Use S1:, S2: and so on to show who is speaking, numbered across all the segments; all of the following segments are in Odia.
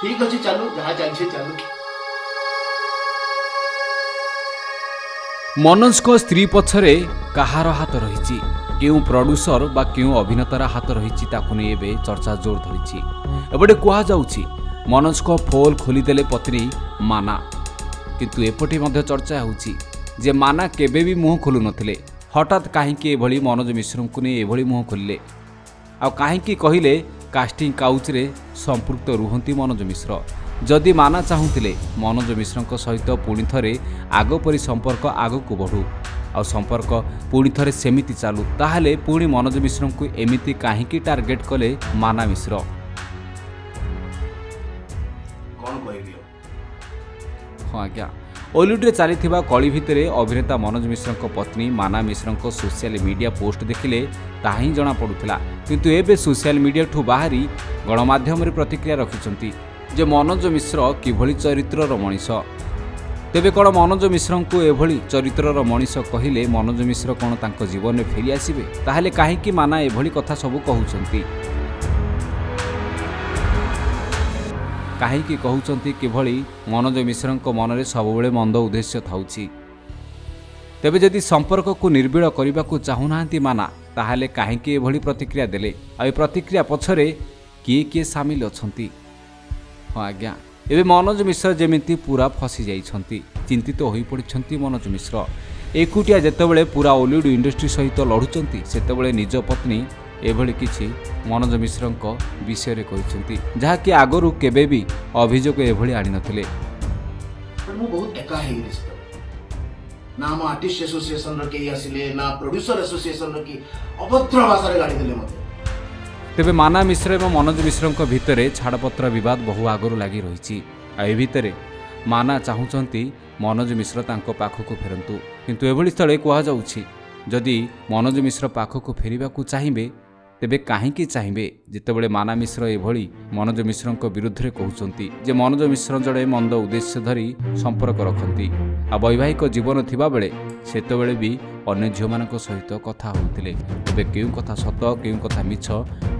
S1: ଠିକ ଅଛି, ଚାଲୁ, ଯାହା ଚାଲିଛି ଚାଲୁ।
S2: ମନୋଜଙ୍କ ସ୍ତ୍ରୀ ପଛରେ କାହାର ହାତ ରହିଛି, କେଉଁ ପ୍ରଡ୍ୟୁସର ବା କେଉଁ ଅଭିନେତାର ହାତ ରହିଛି, ତାକୁ ନେଇ ଏବେ ଚର୍ଚ୍ଚା ଜୋର ଧରିଛି। ଏପଟେ କୁହାଯାଉଛି ମନୋଜଙ୍କ ପୋଲ୍ ଖୋଲିଦେଲେ ପତ୍ନୀ ମାନା। କିନ୍ତୁ ଏପଟେ ମଧ୍ୟ ଚର୍ଚ୍ଚା ହେଉଛି ଯେ ମାନା କେବେ ବି ମୁହଁ ଖୋଲୁନଥିଲେ, ହଠାତ୍ କାହିଁକି ଏଭଳି ମନୋଜ ମିଶ୍ରଙ୍କୁ ନେଇ ଏଭଳି ମୁହଁ ଖୋଲିଲେ? ଆଉ କାହିଁକି କହିଲେ କାଷ୍ଟିଂ କାଉଚରେ ସମ୍ପୃକ୍ତ ରୁହନ୍ତି ମନୋଜ ମିଶ୍ର? ଯଦି ମାନା ଚାହୁଁଥିଲେ ମନୋଜ ମିଶ୍ରଙ୍କ ସହିତ ପୁଣି ଥରେ ଆଗ ପରି ସମ୍ପର୍କ ଆଗକୁ ବଢ଼ୁ ଆଉ ସମ୍ପର୍କ ପୁଣି ଥରେ ସେମିତି ଚାଲୁ, ତାହେଲେ ପୁଣି ମନୋଜ ମିଶ୍ରଙ୍କୁ ଏମିତି କାହିଁକି ଟାର୍ଗେଟ୍ କଲେ ମାନା ମିଶ୍ର?
S1: କ'ଣ କହିବି ଆଉ?
S2: ହଁ ଆଜ୍ଞା, ଓଲିଉଡ଼ରେ ଚାଲିଥିବା କଳି ଭିତରେ ଅଭିନେତା ମନୋଜ ମିଶ୍ରଙ୍କ ପତ୍ନୀ ମାନା ମିଶ୍ରଙ୍କ ସୋସିଆଲ ମିଡ଼ିଆ ପୋଷ୍ଟ ଦେଖିଲେ ତାହା ହିଁ ଜଣାପଡ଼ୁଥିଲା। କିନ୍ତୁ ଏବେ ସୋସିଆଲ ମିଡ଼ିଆଠୁ ବାହାରି ଗଣମାଧ୍ୟମରେ ପ୍ରତିକ୍ରିୟା ରଖିଛନ୍ତି ଯେ ମନୋଜ ମିଶ୍ର କିଭଳି ଚରିତ୍ରର ମଣିଷ। ତେବେ କ'ଣ ମନୋଜ ମିଶ୍ରଙ୍କୁ ଏଭଳି ଚରିତ୍ରର ମଣିଷ କହିଲେ ମନୋଜ ମିଶ୍ର କ'ଣ ତାଙ୍କ ଜୀବନରେ ଫେରି ଆସିବେ? ତାହେଲେ କାହିଁକି ମାନା ଏଭଳି କଥା ସବୁ କହୁଛନ୍ତି? କାହିଁକି କହୁଛନ୍ତି କିଭଳି ମନୋଜ ମିଶ୍ରଙ୍କ ମନରେ ସବୁବେଳେ ମନ୍ଦ ଉଦ୍ଦେଶ୍ୟ ଥାଉଛି? ତେବେ ଯଦି ସମ୍ପର୍କକୁ ନିର୍ବିଳ କରିବାକୁ ଚାହୁଁନାହାନ୍ତି ମାନା, ତାହେଲେ କାହିଁକି ଏଭଳି ପ୍ରତିକ୍ରିୟା ଦେଲେ? ଆଉ ଏ ପ୍ରତିକ୍ରିୟା ପଛରେ କିଏ କିଏ ସାମିଲ ଅଛନ୍ତି? ହଁ ଆଜ୍ଞା, ଏବେ ମନୋଜ ମିଶ୍ର ଯେମିତି ପୁରା ଫସି ଯାଇଛନ୍ତି, ଚିନ୍ତିତ ହୋଇପଡ଼ିଛନ୍ତି ମନୋଜ ମିଶ୍ର। ଏକୁଟିଆ ଯେତେବେଳେ ପୁରା ଓଲିଉଡ଼ ଇଣ୍ଡଷ୍ଟ୍ରି ସହିତ ଲଢ଼ୁଛନ୍ତି, ସେତେବେଳେ ନିଜ ପତ୍ନୀ ଏଭଳି କିଛି ମନୋଜ ମିଶ୍ରଙ୍କ ବିଷୟରେ କହିଛନ୍ତି, ଯାହାକି ଆଗରୁ କେବେ ବି ଅଭିଯୋଗ ଏଭଳି ଆଣିନଥିଲେ।
S1: ବଟ୍ ମୁଁ ବହୁତ ଏକା ହେଇଗଲି ସେତେବେଳେ। ନା ଆମ ଆର୍ଟିଷ୍ଟ ଆସୋସିଏସନର କେହି ଆସିଲେ, ନା ପ୍ରଡ୍ୟୁସର ଆସୋସିଏସନର କି ଅଭଦ୍ର ଭାଷାରେ ଗାଳି ଦେଲେ ମୋତେ।
S2: ତେବେ ମାନା ମିଶ୍ର ଏବଂ ମନୋଜ ମିଶ୍ରଙ୍କ ଭିତରେ ଛାଡ଼ପତ୍ର ବିବାଦ ବହୁ ଆଗରୁ ଲାଗି ରହିଛି। ଆଉ ଏ ଭିତରେ ମାନା ଚାହୁଁଛନ୍ତି ମନୋଜ ମିଶ୍ର ତାଙ୍କ ପାଖକୁ ଫେରନ୍ତୁ। କିନ୍ତୁ ଏଭଳି ସ୍ଥଳେ କୁହାଯାଉଛି, ଯଦି ମନୋଜ ମିଶ୍ର ପାଖକୁ ଫେରିବାକୁ ଚାହିଁବେ, ତେବେ କାହିଁକି ଚାହିଁବେ, ଯେତେବେଳେ ମାନା ମିଶ୍ର ଏଭଳି ମନୋଜ ମିଶ୍ରଙ୍କ ବିରୁଦ୍ଧରେ କହୁଛନ୍ତି ଯେ ମନୋଜ ମିଶ୍ର ଜଣେ ମନ୍ଦ ଉଦ୍ଦେଶ୍ୟ ଧରି ସମ୍ପର୍କ ରଖନ୍ତି, ଆଉ ବୈବାହିକ ଜୀବନ ଥିବାବେଳେ ସେତେବେଳେ ବି ଅନ୍ୟ ଝିଅମାନଙ୍କ ସହିତ କଥା ହେଉଥିଲେ। ତେବେ କେଉଁ କଥା ସତ, କେଉଁ କଥା ମିଛ,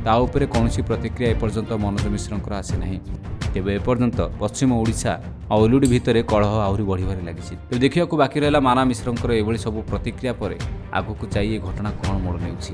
S2: ତା ଉପରେ କୌଣସି ପ୍ରତିକ୍ରିୟା ଏପର୍ଯ୍ୟନ୍ତ ମନୋଜ ମିଶ୍ରଙ୍କର ଆସିନାହିଁ। ତେବେ ଏପର୍ଯ୍ୟନ୍ତ ପଶ୍ଚିମ ଓଡ଼ିଶା ଆଉ ଓଲିଉଡ଼ ଭିତରେ କଳହ ଆହୁରି ବଢ଼ିବାରେ ଲାଗିଛି। ତେବେ ଦେଖିବାକୁ ବାକି ରହିଲା, ମାନା ମିଶ୍ରଙ୍କର ଏଭଳି ସବୁ ପ୍ରତିକ୍ରିୟା ପରେ ଆଗକୁ ଯାଇ ଏ ଘଟଣା କ'ଣ ମୋଡ଼ ନେଉଛି।